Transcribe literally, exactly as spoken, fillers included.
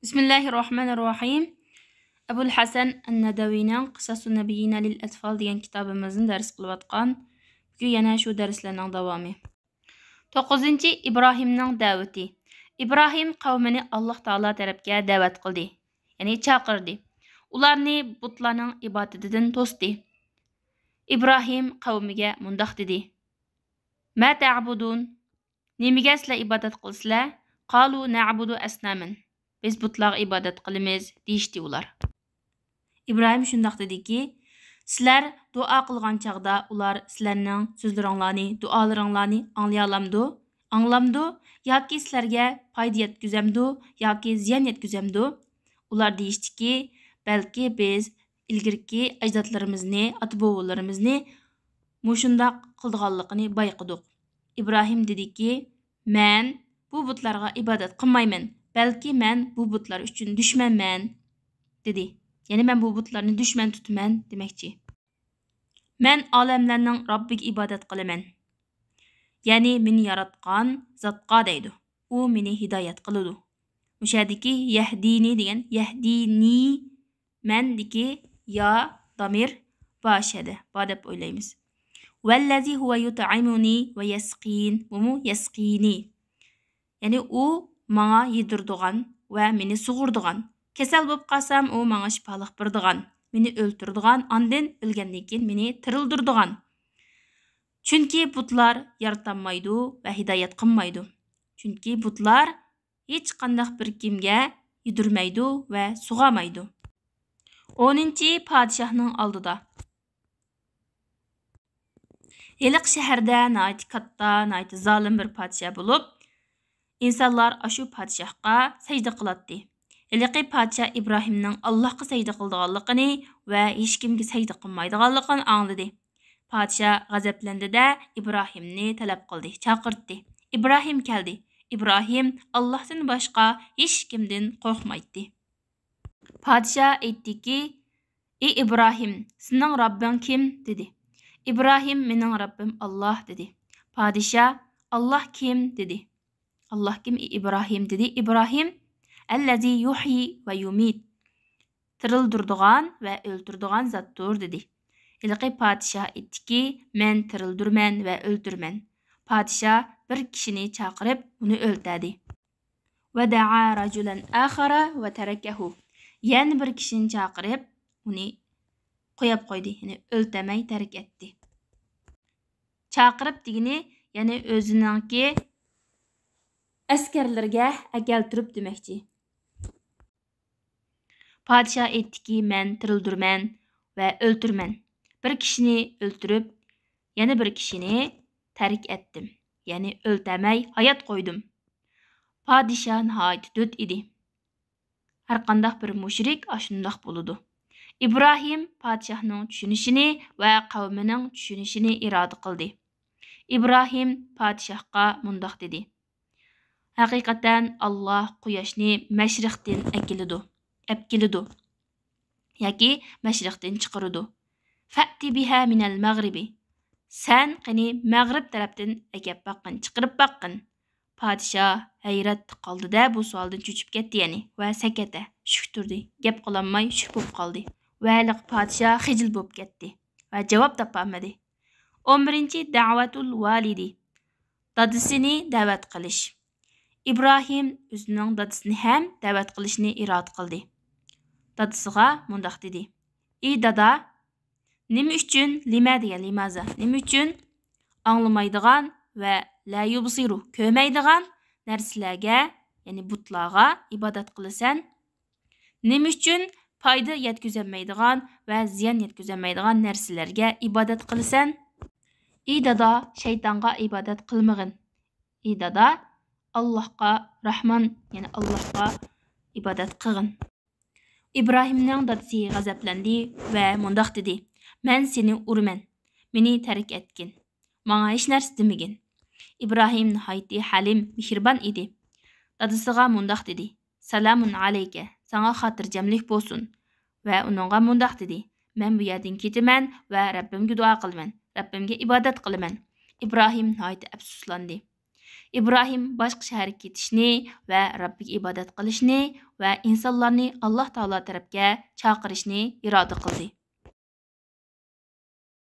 بىسمىللاھىررەھمانىررەھىم. ئەبۇل ھەسەن ئەننەدەۋىنىڭ قىساسۇن نەبىييىنە لىل ئەتفال دېگەن كىتابىمىزنى دەرس قىلىۋاتقان. بۈگۈن يەنە شۇ دەرسلەرنىڭ داۋامى. توققۇزىنچى، ئىبراھىمنىڭ دەۋىتى. ئىبراھىم قەۋمىنى ئاللاھ تائالا تەرەپكە دەۋەت قىلدى، يەنى چاقىردى. ئۇلارنى بۇتلارنىڭ ئىبادىتىدىن توستى. ئىبراھىم قەۋمىگە مۇنداق دېدى: «مە تەبۇدۇن؟ نېمىگە سىلەر ئىبادەت قىلىسىلەر؟» قالۇ نەبۇدۇ ئەسنامەن. «بىز بۇتلارغا ئىبادەت قىلىمىز» دېيىشتى ئۇلار. ئىبراھىم شۇنداق دېدىكى، سىلەر دۇئا قىلغان چاغدا ئۇلار سىلەرنىڭ سۆزلىرىڭلارنى، دۇئالىرىڭلارنى ئاڭلىيالامدۇ؟ ئاڭلامدۇ؟ ياكى سىلەرگە پايدا يەتكۈزەمدۇ ياكى زىيان يەتكۈزەمدۇ؟ ئۇلار دېيىشتىكى، بەلكى بىز ئىلگىرىكى ئەجدادلىرىمىزنى، ئاتا-بوۋىلىرىمىزنى مۇشۇنداق قىلىدىغانلىقىنى بايقىدۇق. ئىبراھىم دېدىكى، مەن بۇ بۇتلارغا ئىبادەت قىلمايمەن، بەلكى مەن بۇ بۇتلار ئۈچۈن دۈشمەنمەن، دېدى. يەنى مەن بۇ بۇتلارنى دۈشمەن تۇتىمەن دېمەكچى. مەن ئالەملەرنىڭ رەببىگە ئىبادەت قىلىمەن. يەنى مېنى ياراتقان زاتقا دەيدۇ. ئۇ مېنى ھىدايەت قىلىدۇ. مۇشۇ يەردىكى يەھدىنى دېگەن يەھدىنى مەندىكى يا دامىر باشەدە بار دەپ ئويلايمىز. ۋەللەزى ھۇۋە يۇتئىمۇنى ۋە يەسقىن. بۇمۇ يەسقىنى. يەنى ئۇ ماڭا يېدۈرىدىغان ۋە مېنى سۇغۇرىدىغان. كېسەل بولۇپ قالسام، ئۇ ماڭا شىپالىق بېرىدىغان، مېنى ئۆلتۈرىدىغان، ئاندىن ئۆلگەندىن كېيىن مېنى تىرىلدۈرىدىغان. چۈنكى بۇتلار يارىتالمايدۇ ۋە ھىدايەت قىلمايدۇ. چۈنكى بۇتلار ھېچقانداق بىر كىمگە يېدۈرمەيدۇ ۋە سۇغارمايدۇ. ئونىنچى، پادىشاھنىڭ ئالدىدا. ھېلىقى شەھەردە ناھايىتى كاتتا، ناھايىتى زالىم بىر پادىشاھ بولۇپ، ئىنسانلار ئاشۇ پادىشاھقا سەجدە قىلاتتى. ھېلىقى پادىشاھ ئىبراھىمنىڭ ئاللاھقا سەجدە قىلىدىغانلىقىنى ۋە ھېچكىمگە سەجدە قىلمايدىغانلىقىنى ئاڭلىدى. پادىشاھ غەزەپلەندى-دە، ئىبراھىمنى تەلەپ قىلدى، چاقىرتتى. ئىبراھىم كەلدى. ئىبراھىم ئاللاھتىن باشقا ھېچكىمدىن قورقمايتتى. پادىشاھ ئېيتتىكى، «ئى ئىبراھىم، سېنىڭ رەببىڭ كىم؟» دېدى. ئىبراھىم، «مېنىڭ رەببىم ئاللاھ» دېدى. پادىشاھ، «ئاللاھ كىم؟» دېدى. «ئاللاھ كىم، ئى ئىبراھىم؟» دېدى. ئىبراھىم، «ئەللەزى يۇھيى ۋە يۇمىت، تىرىلدۈرىدىغان ۋە ئۆلتۈرىدىغان زاتتۇر» دېدى. ھېلىقى پادىشاھ ئېيتتىكى، «مەن تىرىلدۈرىمەن ۋە ئۆلتۈرىمەن.» پادىشاھ بىر كىشىنى چاقىرىپ، ئۇنى ئۆلتەردى. ۋە دەئا رەجۇلەن ئاخارا ۋە تەرەكەھۇ. يەنە بىر كىشىنى چاقىرىپ، ئۇنى قويۇپ قويدى، يەنى ئۆلتەرمەي تەرك ئەتتى. چاقىرىپ دېگىنى، يەنى ئۆزىنىڭكى ئەسكەرلىرىگە ئەكەلتۈرۈپ دېمەكچى. پادىشاھ ئېيتتىكى، «مەن تىرىلدۈرىمەن ۋە ئۆلتۈرىمەن.» بىر كىشىنى ئۆلتۈرۈپ، يەنە بىر كىشىنى تەرك ئەتتىم، يەنى ئۆلتەرمەي ھايات قويدۇم. پادىشاھ ناھايىتى دۆت ئىدى. ھەرقانداق بىر مۇشرىك ئاشۇنداق بولىدۇ. ئىبراھىم پادىشاھنىڭ چۈشىنىشىنى ۋە قەۋمىنىڭ چۈشىنىشىنى ئىرادە قىلدى. ئىبراھىم پادىشاھقا مۇنداق دېدى، ھەقىقەتەن ئاللاھ قۇياشنى مەشرىقتىن ئەكېلىدۇ، ئەپكېلىدۇ ياكى مەشرىقتىن چىقىرىدۇ. فەئتى بىھا مىنەل مەغرىبى. سەن قېنى مەغرىب تەرەپتىن ئەكەپ باققىن، چىقىرىپ باققىن. پادىشاھ ھەيرەتتە قالدى-دە، بۇ سوئالدىن چۆچۈپ كەتتى يەنى. ۋە سەكەتە، شۈك تۇردى. گەپ قىلالماي شۈك بولۇپ قالدى. ۋە ھېلىقى پادىشاھ خىجىل بولۇپ كەتتى. ۋە جاۋاب تاپالمىدى. ئون بىرىنچى، دەۋەتۇل ۋالىدى. دادىسىنى دەۋەت قىلىش. ئىبراھىم ئۆزىنىڭ دادىسىنى ھەم دەۋەت قىلىشنى ئىرادە قىلدى. دادىسىغا مۇنداق دېدى، ئى دادا، نېمە ئۈچۈن، لىمە دېگەن لىمازا، نېمە ئۈچۈن ئاڭلىمايدىغان ۋە لا يۇبسىرۇ، كۆرمەيدىغان نەرسىلەرگە، يەنى بۇتلارغا ئىبادەت قىلىسەن؟ نېمە ئۈچۈن پايدا يەتكۈزەلمەيدىغان ۋە زىيان يەتكۈزەلمەيدىغان نەرسىلەرگە ئىبادەت قىلىسەن؟ ئى دادا، شەيتانغا ئىبادەت قىلمىغىن. ئى دادا، ئاللاھقا، راھمان، يەنى ئاللاھقا ئىبادەت قىلغىن. ئىبراھىمنىڭ دادىسى غەزەپلەندى ۋە مۇنداق دېدى، مەن سېنى ئۇرىمەن، مېنى تەرك ئەتكىن، ماڭا ھېچ نەرسە دېمىگىن. ئىبراھىم ناھايىتى ھەلىم، مېھرىبان ئىدى. دادىسىغا مۇنداق دېدى، سالامۇن ئەلەيكە، ساڭا خاتىرجەملىك بولسۇن. ۋە ئۇنىڭغا مۇنداق دېدى، مەن بۇ يەردىن كېتىمەن ۋە رەببىمگە دۇئا قىلىمەن، رەببىمگە ئىبادەت قىلىمەن. ئىبراھىم ناھايىتى ئەپسۇسلاندى. ئىبراھىم باشقا شەھەرگە كېتىشنى ۋە رەببىگە ئىبادەت قىلىشنى ۋە ئىنسانلارنى ئاللاھ تائالا تەرەپكە چاقىرىشنى ئىرادە قىلدى.